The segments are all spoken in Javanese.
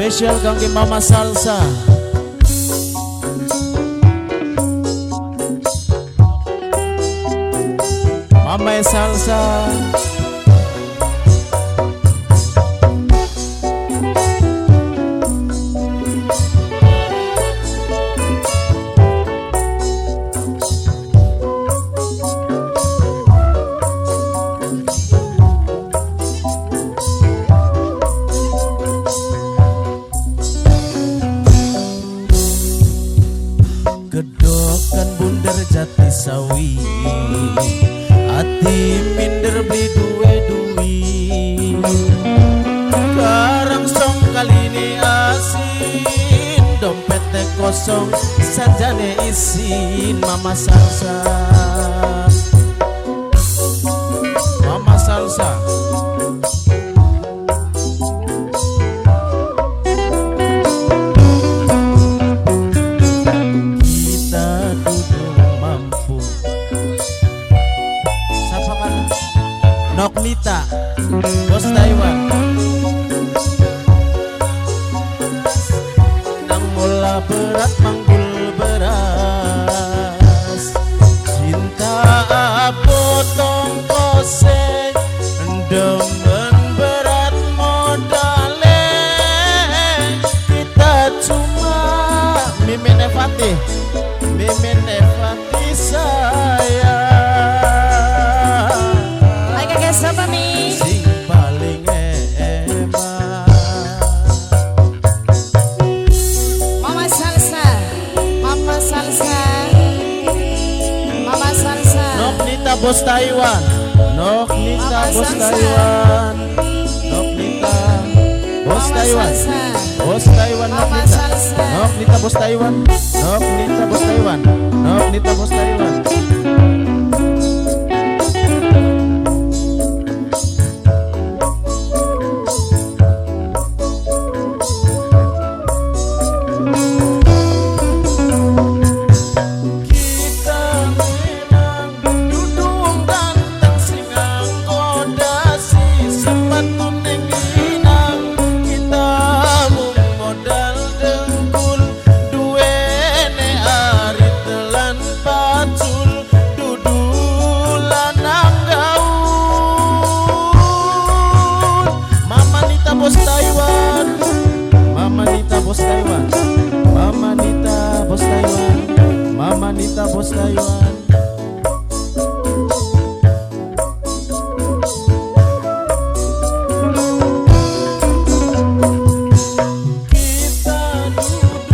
Spesial kangge Mama Salsa. Mama Salsa. Gedokan bundar jati sawi, ati minder beli duwe duwi. Karangsong kali ini asin, dompetnya kosong sajane isin. Mama Salsa, Mama Salsa. Noknita, Bos Taiwan. Nang mula berat manggul beras, cinta potong kose, demen berat modale. Kita cuma Mimin Fatih, Mimin Fatih sayang. Siapa mi? Sing paling eman. Mama Salsa, Mama Salsa, Mama Salsa. Noknita Bos Taiwan, Noknita Bos Taiwan, Noknita Bos Taiwan, Bos Taiwan, Noknita, Noknita Bos Taiwan, Noknita Bos Taiwan, Noknita Bos Taiwan. Bos Taiwan, Mama Nita Bos Taiwan, Mama Nita Bos Taiwan. Kita duduk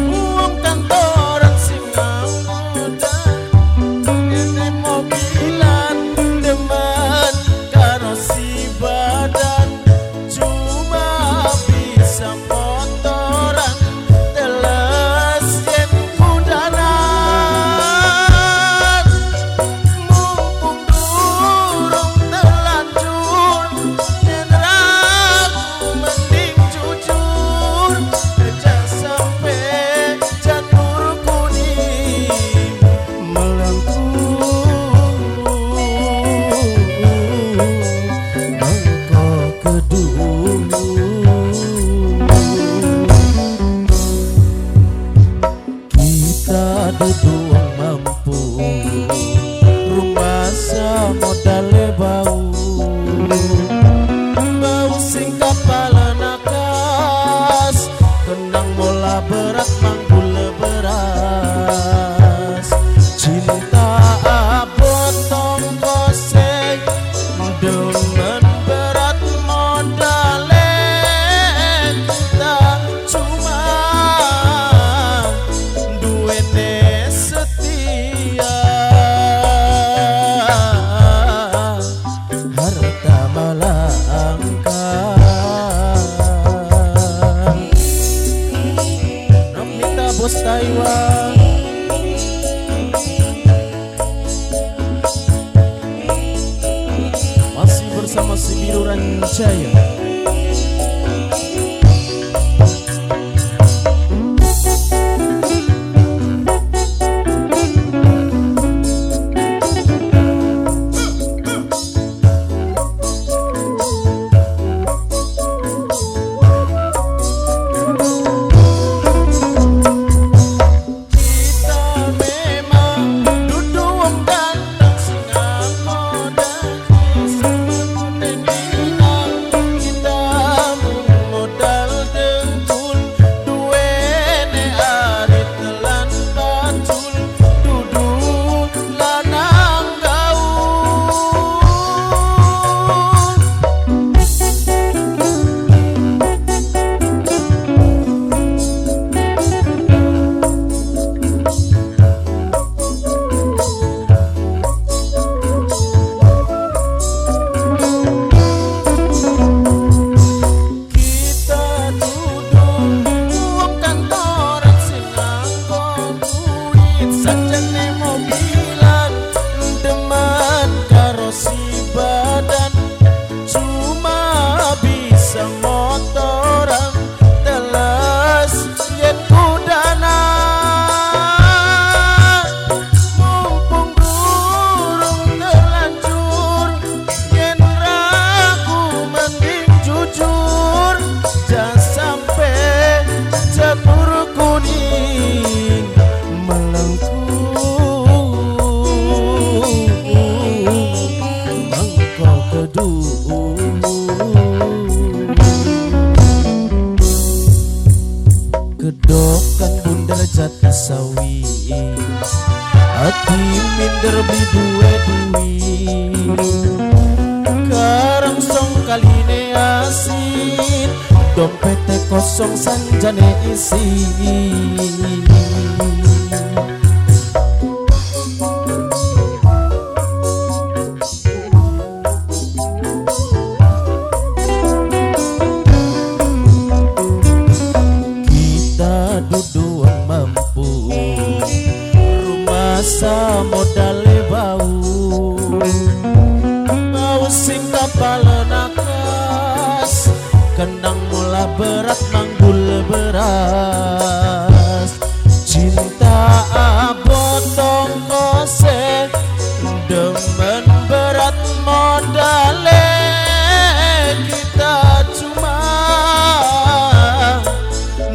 uang kantoran sing muda, ene mobilan demen karo si badan, cuma bisa motoran teles yen kudanan. Mumpung durung terlanjur, yen ragu mending jujur, aja sampe janur kuning melengkung mengko kedung. Kita duduk mampu, rumah modale bau, bau sing kapal nakas, kenang mola berat manggul beras. Cinta potong kose, demen berat modale. Kita cuma duwene setia, harta malangka. Noknita Bos Taiwan. Masih bersama si Biru Ranjaya. beli duwe duit. Karangsong kaline asin, dompete kosong sanjane isi. Kita duduan mampu, rumah modale bau, bau sing kapal nakas, kendang mula berat manggul beras. Cinta abotong kose, demen berat modale, kita cuma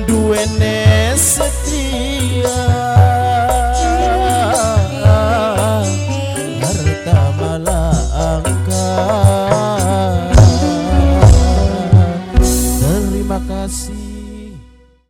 duene setia.